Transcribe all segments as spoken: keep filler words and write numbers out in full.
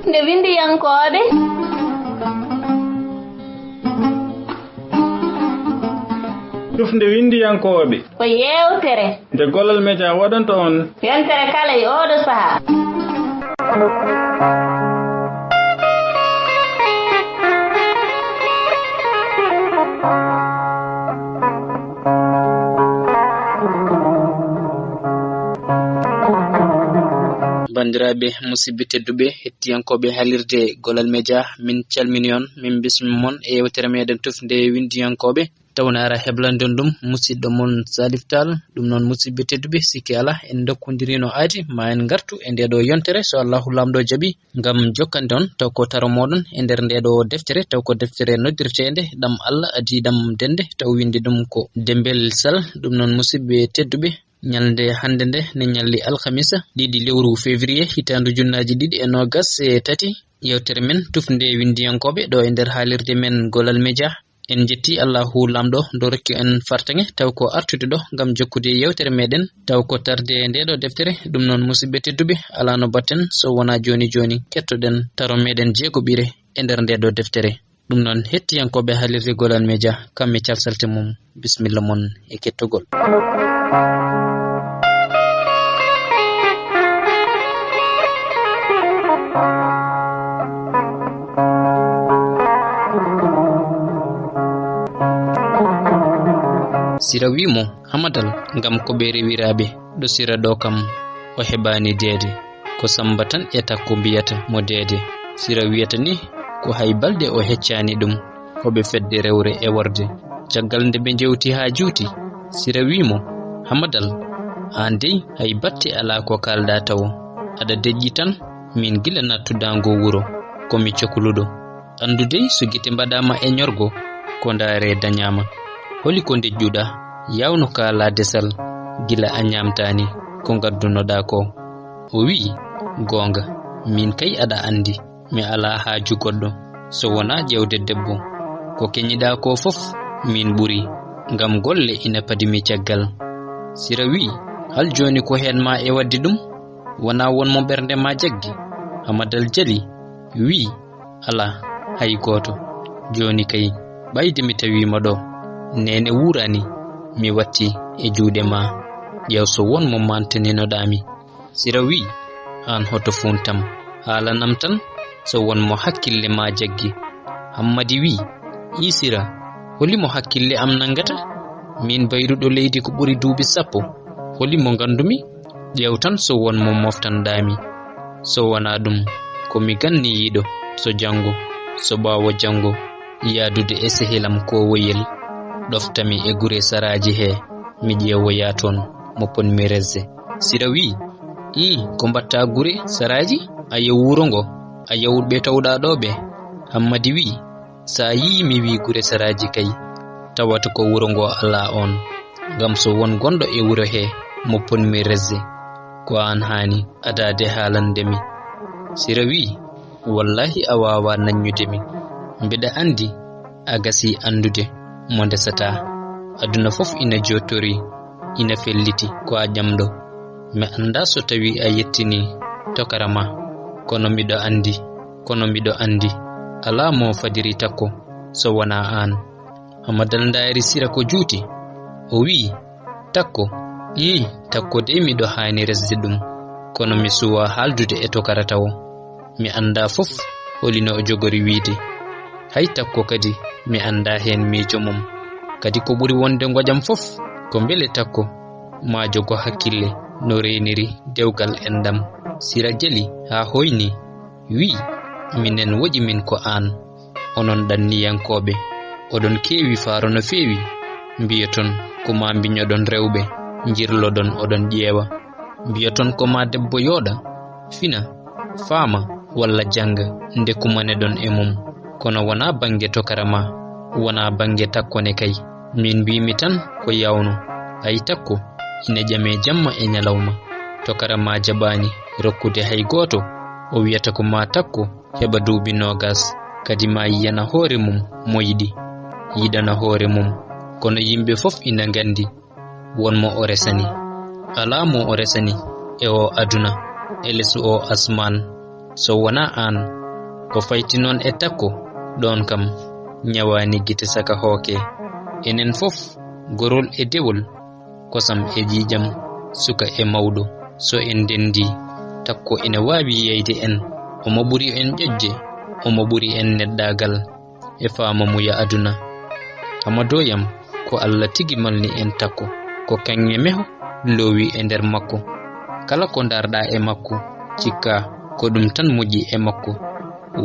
Nde winndiyankooɓe. Tufnde winndiyankooɓe. Ko yeewtere. Nde Golal Media waɗanta on. Yontere kala e ooɗo sahaa. Banndiraaɓe, musidɓe tedduɓe, hettiyankooɓe haalirde Golal Media, min calmini on, min bismi mon e yewtere meɗen tufnde winndiyankooɓe. Tawnara heblande on ɗum, musidɗo mon Salif Tall. Ɗum noon, musidɓe tedduɓe, sikki alaa, en ndokkondirino aadi, ma en ngartu e nde ɗo yontere, so Allahu Laamɗo jaɓi, ngam jokkande on taw ko taro moɗon e nder nde ɗo deftere, taw ko deftere noddirteende Ɗam Allah adii ɗam dende, taw winndi ɗum ko Dembel Sall. Ɗum noon, musidɓe tedduɓe, ñalnde hannde nde ne ñalli alkamisa, ɗiɗi lewru février, hitaandu junnaaji ɗiɗi e noogas e tati. Yewtere men tufnde winndiyankooɓe ɗo e nder haalirde men Golal Media. En njetti Allahu Laamɗo nde rokki en fartaŋŋe taw ko artude ɗo ngam jokkude yewtere meɗen, taw ko tarde nde ɗo deftere. Ɗum noon, musidɓe tedduɓe, alaa no mbaɗten so wonaa jooni jooni kettoɗen taro meɗen jeegoɓire e nder nde ɗo deftere. Ɗum noon, hettiyankooɓe haalirde Golal Media, kamɓe calsalte mum, bismilla mon e kettogol. Sira wi mo, Hamadal, ngam ko ɓe rewiraaɓe, ɗo Sira ɗo kam o heɓaani deede. Ko Sammba tan e Takko mbiyata mo deede. Sira wiyata ni ko hay balɗe o heccaani ɗum. Ko ɓe fedde rewre e worde. Caggal nde ɓe njewti haa juuti, Sira wi mo, Hamadal, aan dey hay batte alaa ko kaalɗaa tawo. Aɗa deƴƴi tan, min gila nattuɗaa ngo wuro, ko mi cokluɗo. Anndu dey so gite mbaɗaama e ñorgo, ko ndaare dañaama. Holi ko deƴƴuɗaa? Yaawno kaalaa desal, gila a ñaamtaani ko ngaddunoɗaa ko. O wi'i, Goonga, miin kay aɗa anndi, mi alaa haaju goɗɗo so wonaa ƴeewde debbo. Ko keñiɗaa ko fof, miin ɓuri, ngam golle ina padi mi caggal. Sira wi'i, Hal jooni ko heen ma e waɗde ɗum? Wonaa won mo ɓernde ma jaggi? Hamadal jali, wi'i, Alaa, hay gooto. Jooni kay, ɓayde mi tawiima ɗo, neene wuurani, mi watti e juuɗe ma. Ƴeew so won mo mantaninoɗaa mi. Sira wi'i, Aan hoto fuuntam, haalanam tan so won mo hakkille ma jaggi. Hammadi wi'i, Ii Sira, holi mo hakkille am nanngata? Miin bayruɗo leydi ko ɓuri duuɓi sappo, holi mo nganndumi? Ƴeew tan so won mo moftanɗaa mi. So wonaa ɗum, ko mi ganniyiiɗo, so janngo, so ɓaawo janngo, yahdude e sehil am koowoyel, ɗofta mi e gure saraaji he, mi ƴeewoya toon mo potmi resde. Sira wi'i, Ii, ko mbaɗtaa gure saraaji? A yew wuro ngo, a yew ɓe tawɗaa ɗo ɓe. Hammadi wi'i, So a yii mi wii gure saraaji kay, tawata ko wuro ngo alaa oon. Ngam so won gonɗo e wuro hee mo potmi resde, ko aan haani adaade haalande mi. Sira wi'i, Wallaahi a waawaa naññude mi. Mbeɗa anndi a gasii anndude mo ndesataa. Aduna fof ina jooɗtorii, ina felliti ko a ƴamɗo. Mi anndaa so tawii a yettinii tokara ma, kono miɗo anndi, kono miɗo anndi, alaa mo fadiri Takko so wonaa aan. Hamadal ndaari Sira ko juuti, o wi'i, Takko, ii, Takko dey miɗo haani resde ɗum, kono mi suwaa haaldude e tokara tawo. Mi anndaa fof holi no o jogori wiyde. Hay Takko kadi mi anndaa heen miijo mum. Kadi ko ɓuri wonde ngojam fof ko mbele Takko maa jogo hakkille no reeniri dewgal enɗam. Sira jali haa hoyni, wi'i, Minen woƴi min ko aan. Onon ɗanniyankooɓe, oɗon keewi faaro no feewi. Mbiyoton ko maa mbiñoɗon rewɓe, njirloɗon oɗon ƴeewa. Mbiyoton ko maa debbo yooɗa, fina, faama, walla jannga, nde kumaneɗon e mum. Kono wonaa bannge tokara maa, wonaa bannge Takko ne kay. Min mbiimi tan ko yawno, ay Takko ina ƴamee jamma e ñalawma. Tokara maa jaɓaani rokkude hay gooto, o wiyata ko maa Takko heɓa duuɓi noogas, kadi maa yiyana hoore mum mo yiɗi, yiɗana hoore mum. Kono yimɓe fof ina nganndi won mo o resani. Alaa mo o resani e oo aduna, e les oo asmaan, so wonaa aan, Ko fayti noon e Takko, ɗoon kam ñawaani gite saka hooke. Enen fof, gorol e dewol, kosam e ƴiiƴam, suka e mawɗo, so en ndenndii, Takko ina waawi yeeyde en, omo ɓuri en ƴoƴde, omo ɓuri en neɗɗaagal e faamamuya aduna. Amadou yam, ko Alla tigi malni en Takko, ko kaŋŋe meho loowi e nder makko. Kala ko ndaarɗaa e makko, cikkaa ko ɗum tan moƴƴi e makko.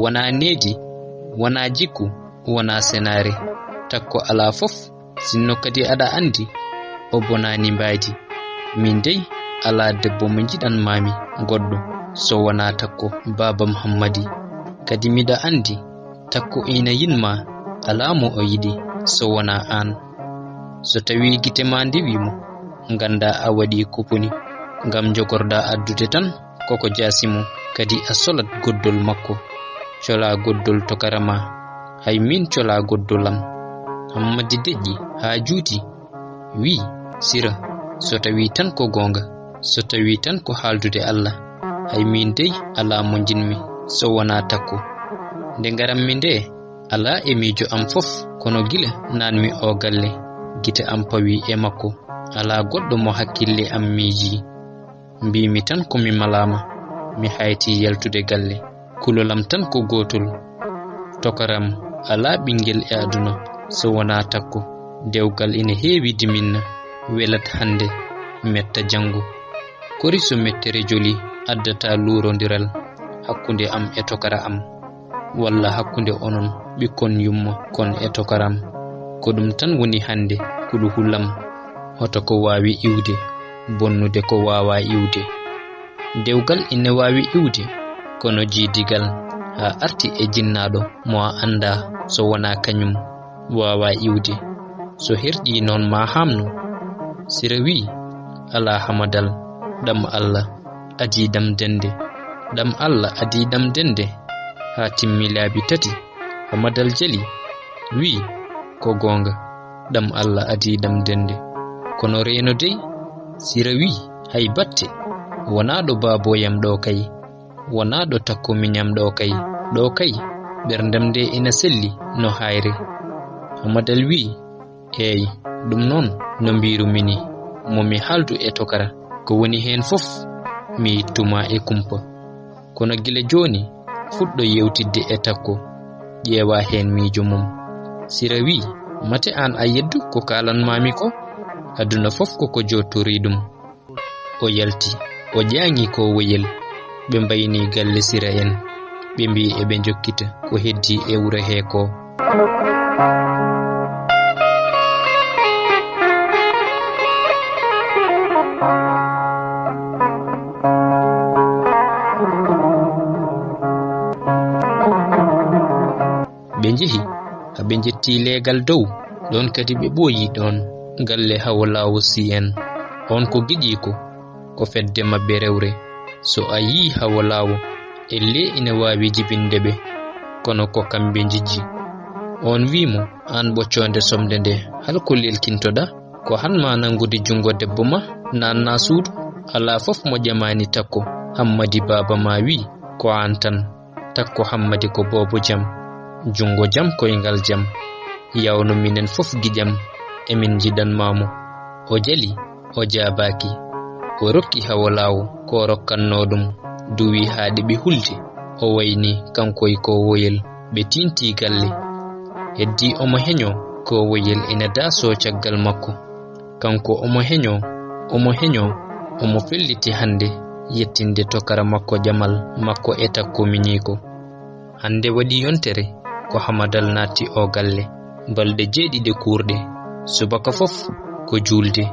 Wonaa needi, wonaa jikku, wonaa senaare. Takko alaa fof, sinno kadi aɗa anndi, o bonaani mbaadi. Min dey, alaa debbo mo njiɗan maami goɗɗo, so wonaa Takko, baabam Hammadi. Kadi miɗa anndi, Takko ina yiɗ ma, alaa mo o yiɗi, so wonaa aan. So tawii gite ma ndiwii mo, nganndaa a waɗii ko boni, ngam njogorɗaa addude tan koko jaasi mo, kadi a solat goddol makko. Colaa goddol tokara ma, hay miin colaa goddol am. Hammadi deƴƴi haa juuti, wii, Sira, so tawii tan ko goonga, so tawii tan ko haaldude Alla, hay miin dey alaa mo njiɗmi so wonaa Takko. Nde ngaranmi ndee, alaa e miijo am fof, kono gila naatmi oo galle, gite am pawii e makko, alaa goɗɗo mo hakkille am miijii. Mbiimi tan ko mi malaama, mi haaytii yaltude galle. Kulol am tan ko gootol. Tokara am, alaa ɓinngel e aduna so wonaa Takko. Dewgal ina heewi diminna, welat hannde, metta janngo. Kori so mettere joli addata luurondiral hakkunde am e tokara am, walla hakkunde onon ɓikkon yumma kon e tokara am. Ko ɗum tan woni hannde kuluhul am. Hoto ko waawi iwde, bonnude ko waawaa iwde. Dewgal ina waawi iwde, kono jiidigal haa arti e jinnaaɗo mo a anndaa so wonaa kañum waawaa iwde. So herƴii noon maa haamnu. Sira wii, Alaa Hamadal, ɗam Alla adii ɗam dennde. Ɗam Alla adii ɗam dennde. Haa timmi laabi tati, Hamadal jali, wii, Ko goonga, ɗam Alla adii ɗam dennde. Kono reeno dey, Sira wii, Hay batte, wonaa ɗo baabooyam ɗo kay, wonaa ɗo Takko miñam ɗo kay, ɗo kay, ɓerndam nde ina selli no haayre. Hamadal wii, Eey, ɗum noon no mbiirumi ni, mo mi haaldu e tokara, ko woni heen fof, mi ittu ma e kumpa. Kono gila jooni, fuɗɗo yeewtidde e Takko, ƴeewa heen miijo mum. Sira wii, Mate aan a yeddu ko kaalan maa mi ko? Aduna fof ko ko jooɗtorii ɗum. O yalti, o ƴaaŋi koowoyel. Ɓe mbaynii galle Sira en. Ɓe mbii eɓe njokkita ko heddii e wuro hee koo. Ɓe njehi, haa ɓe njetti leegal dow, ɗoon kadi ɓe ɓooyi ɗoon. Galle Hawo Laawo Sii en, oon ko giƴiiko, ko fedde maɓɓe rewre. So a yii Hawo Laawo, ellee ina waawi jibinde ɓe, kono ko kamɓe njijji. Oon wii mo, Aan ɓoccoonde somde nde, hol ko lelkintoɗaa? Ko han maa nanngude junngo debbo ma, naatnaa suudu? Alaa fof mo ƴamaani Takko, Hammadi baaba ma wii, Ko aan tan. Takko Hammadi ko boobo jam, junngo jam, koyngal jam. Yawno minen fof giƴam, emin njiɗan ma mo. O jali, o jaabaaki. O rokki Hawo Laawo ko o rokkannoo ɗum, duwi haa ɗeɓi hulde. O wayni kanko e koowoyel, ɓe tiinti galle. Heddii omo heñoo, koowoyel ina daasoo caggal makko. Kanko omo heñoo, omo heñoo, omo felliti hannde yettinde tokara makko ƴamal makko e Takko miñiiko. Hannde waɗi yontere ko Hamadal naatti o galle. Balɗe jeeɗiɗe kuurɗe, subaka fof ko juulde,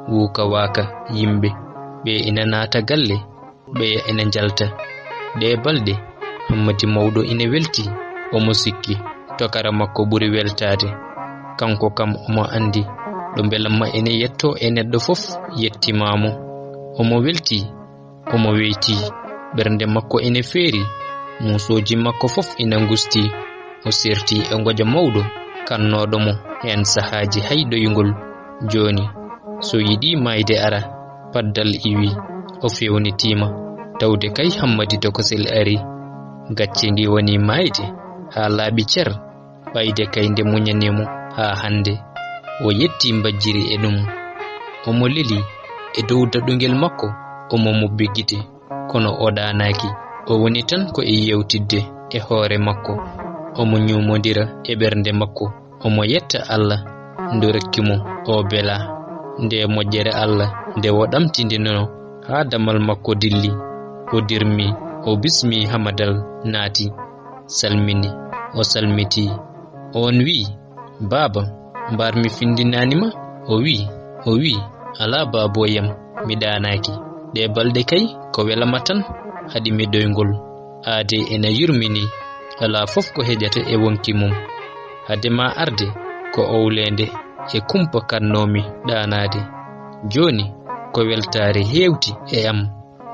wuuka waaka yimɓe. Ɓe ina naata galle, ɓeya ina njalta. Ɗee balɗe, Hammadi mawɗo ina weltii, omo sikki tokara makko ɓuri weltaade. Kanko kam omo anndi ɗo mbelamma ina yettoo e neɗɗo fof yettiima mo. Omo weltii, omo weeyti, ɓernde makko ina feeri, muusooji makko fof ina ngustii. O seerti e ngoƴa mawɗo kannooɗo mo heen sahaaji hay ɗoyngol. Jooni, so yiɗii maayde ara, paddal iwii, o feewnitiima, tawde kay Hammadi Tokosel arii. Gacce ngi woni maayde haa laaɓi cer, ɓayde kay nde muñani mo haa hannde. O yetti mbajjiri e ɗum. Omo leli e dow daɗungel makko, omo mobbi gite, kono o ɗaanaaki. O woni tan ko e yeewtidde e hoore makko. Omo ñuumondira e ɓernde makko. Omo yetta Allah ndu rokki mo o bela. Nde moƴƴere Allah nde o ɗamtindinoo haa damal makko dilli, o dirmi, o bismi Hamadal naati, salmini, o salmiti. Oon wi'i, "Baaba, mbar mi findinaani ma?" O wi'i, o wi'i, "Alaa, baabooyam, mi ɗaanaaki. Ɗee balɗe kay ko wela ma tan haɗi mi ɗoyngol. Aade ena yurmini, alaa fof ko heƴata e wonkii mum. Hade ma arde ko owleende e kumpa kannoomi ɗaanaade. Jooni ko weltaare heewti e am,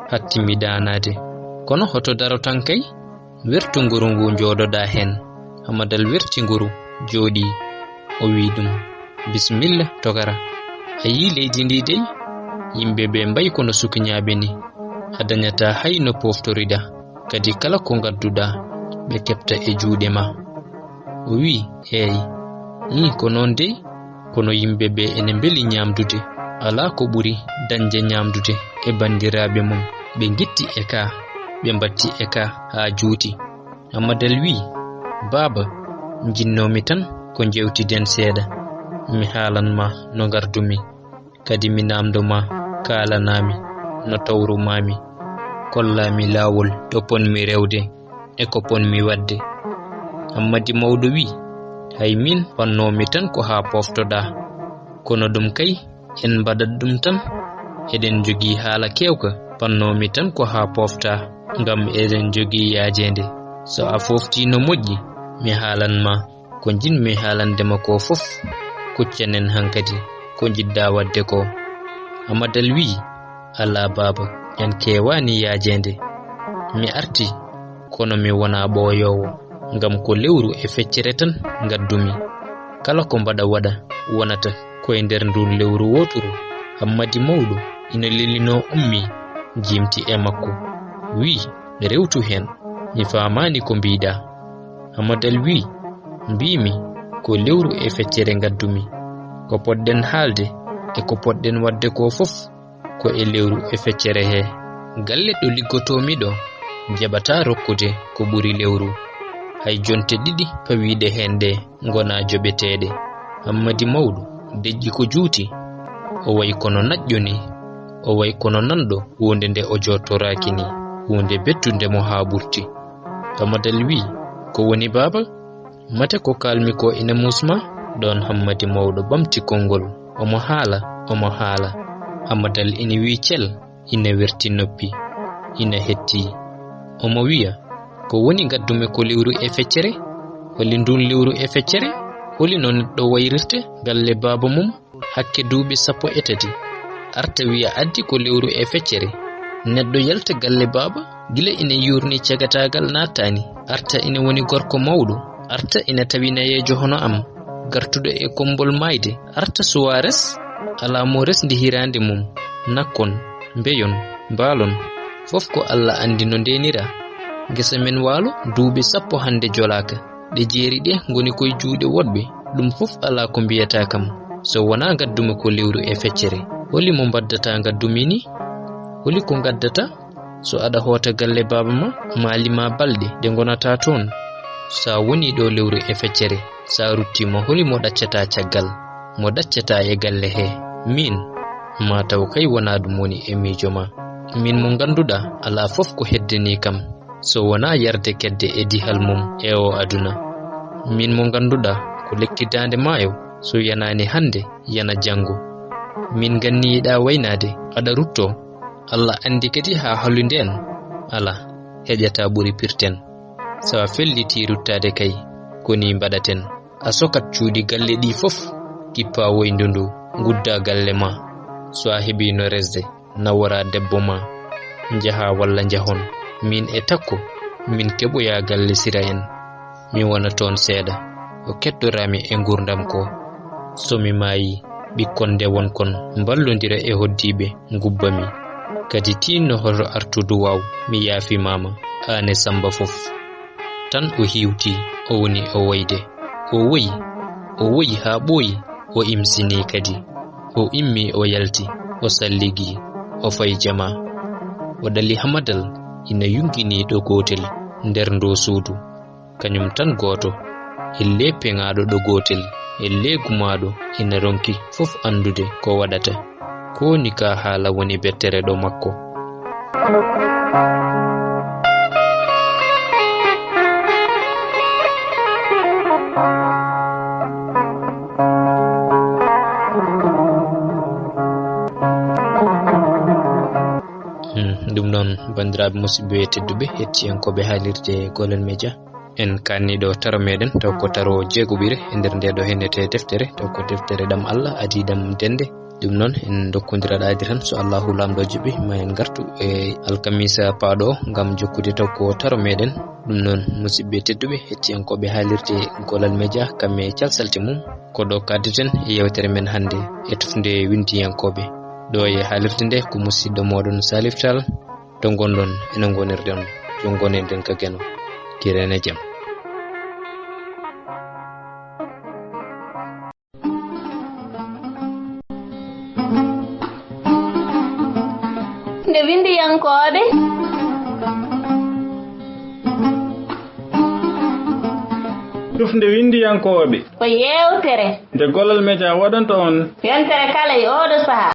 hatti mi ɗaanaade. Kono hoto daro tan kay, wertu nguru ngu njooɗoɗaa heen." Hamadal werti nguru, jooɗii. O wi'i ɗum, "Bisimilla, tokara. A yii leydi ndi dey? Yimɓe ɓe mbayi kono sukiñaaɓe ni. A dañataa hay no pooftoriɗaa, kadi kala ko ngadduɗaa, ɓe keɓta e juuɗe ma." O wi'i, "Eey, ii, ko noon dey, kono yimɓe ɓe ene mbeli ñaamdude. Alaa ko ɓuri dañde ñaamdude e banndiraaɓe mum. Ɓe ngitti e ka, ɓe mbatti e ka haa juuti." Hamadal wi'i, "Baaba, njinnoomi tan ko njeewtiden seeɗa, mi haalan ma no ngardumi, kadi mi naamndo ma, kaalanaami no tawrumaami, kollaami laawol to ponmi rewde e ko ponmi waɗde." Hammadi Mawɗo wi'i, "Hay miin fannoomi tan ko haa pooftoɗaa, kono ɗum kay en mbaɗat ɗum tan. Eɗen njogii haala keewka, fannoomi tan ko haa pooftaa, ngam eɗen njogii yaajeende. So a fooftii no moƴƴi, mi haalan ma ko njiɗmi haalande ma ko fof. Kuccanen hankadi ko njiɗɗaa waɗde ko." Hamadal wi'i, "Alaa baaba, en keewaani yaajeende. Mi arti, kono mi wonaa ɓooyoowo, ngam ko lewru e feccere tan ngaddumi. Kala ko mbaɗa waɗa wonata ko e nder ndun lewru wooturu." Hammadi Mawɗo ina lelinoo, ummi, jimti e makko, wi'i, "Rewtu heen, mi faamaani ko mbiiɗaa." Hamadal wi'i, "Mbiimi ko lewru e feccere ngaddumi. Ko potɗen haalde e ko potɗen waɗde ko fof ko e lewru e feccere he. Galle ɗo liggotoomi ɗo jaɓataa rokkude ko ɓuri lewru. Hay jonte ɗiɗi pawiiɗe heen ɗe ngonaa joɓeteeɗe." Hammadi Mawɗo deƴƴi ko juuti. O wayi kono naƴƴo ni. O wayi kono nanɗo huunde nde o jooɗtoraaki ni. Huunde bettunde mo haa ɓurti. Hamadal wi'i, "Ko woni, baaba? Mate ko kaalmi ko ina muusma?" Ɗoon Hammadi Mawɗo ɓamti konngol. Omo haala, omo haala. Hamadal ina wi'i cel, ina werti noppi, ina hetti. Omo wi'a, "Ko woni ngaddumi ko lewru e feccere? Holi ndun lewru e feccere? Holi no neɗɗo wayrirte galle baaba mum? Hakke duuɓi sappo e tati, arta wi'a addi ko lewru e feccere. Neɗɗo yalta galle baaba, gila ina yuurni cagataagal naattaani. Arta ina woni gorko mawɗo. Arta ina tawi nayeejo hono am, gartuɗo e kommbol maayde. Arta suwaa res, alaa mo resndi hiraande mum. Nakkon, mbeyon, mbaalon. Fof ko Alla anndi no ndeenira. Ngesa men waalo, duuɓi sappo hannde jolaaka. Ɗe jeeri ɗe ngoni koye juuɗe woɗɓe. Ɗum fof alaa ko mbiyataa kam, so wonaa ngaddumi ko lewru e feccere. Holi mo mbaddata ngaddumi ni? Holi ko ngaddata so aɗa hoota galle baaba ma, maali ma balɗe ɗe ngonata toon? Sa woni ɗo lewru e feccere, sa ruttiima, holi mo ɗaccataa caggal, mo ɗaccataa e galle he? Miin, ma taw kay wonaa ɗum woni e miijo ma. Miin mo ngannduɗaa alaa fof ko heddanii kam, so wonaa yarde kedde e dihal mum e o aduna. Miin mo ngannduɗaa ko lekki daande maayo, so yanaani hannde, yana janngo. Miin nganniyiɗaa waynaade, aɗa ruttoo. Alla anndi kadi haa holi ndeen. Alaa, heƴataa ɓuri pirten. So a fellitii ruttaade kay, ko nii mbaɗaten. A sokat cuuɗi galle ɗii fof, kippaa woyndu ndu, nguddaa galle ma. So a heɓii no resde, naworaa debbo ma, njahaa walla njahon. Miin e Takko, min keɓoyaa galle Sira en. Mi wona toon seeɗa, ko keɗoraami e nguurndam ko. So mi maayii, ɓikkon ndewon kon mballondira e hoɗdiiɓe, ngubba mi. Kadi tiinno hoto artu duwaaw, mi yaafimaama, aan e Sammba fof. Tan o hiwti, o woni o woyde. O woyi, o woyi haa ɓooyi, o imsini kadi. O immi, o yalti, o salligi, o fayi jama. O dali hamadal ina yungini ɗo gootel nder ndoo suudu. Kañum tan gooto, ellee peŋaaɗo ɗo gootel, ellee gumaaɗo ina ronki fof anndude ko waɗata. Ko woni ka haala woni bettere ɗo makko. Hmm, ɗum noon, banndiraaɓe musidɓe tedduɓe, hettiyankooɓe haalirde Golol Media, en kaanni ɗo taro meɗen, taw ko taro jeegoɓire e nder nde ɗo hennete deftere, taw ko deftere ɗam Allah adi ɗam dende. Ɗum noon, en ndokkondira ɗaadi tan, so Allahu Laamɗo jaɓi, ma en ngartu e alkamisa paaɗo o ngam jokkude taw ko taro meɗen. Ɗum noon, musidɓe tedduɓe, hettiyankooɓe haalirde Golol Media, kam e calsalte mum, ko ɗo kaddeten e yewtere men hannde e tufnde winndiyankooɓe. Ɗo e haalirde nde ko musidɗo mooɗon Salif Tall, to ngonɗon ene ngonirɗen, yo ngonen ka Geno. Kirene jam. Nde winndiyankooɓe. Tufnde winndiyankooɓe. Ko yeewtere. Nde Golol Media waɗanta on. Yontere kala e ooɗo sahaa.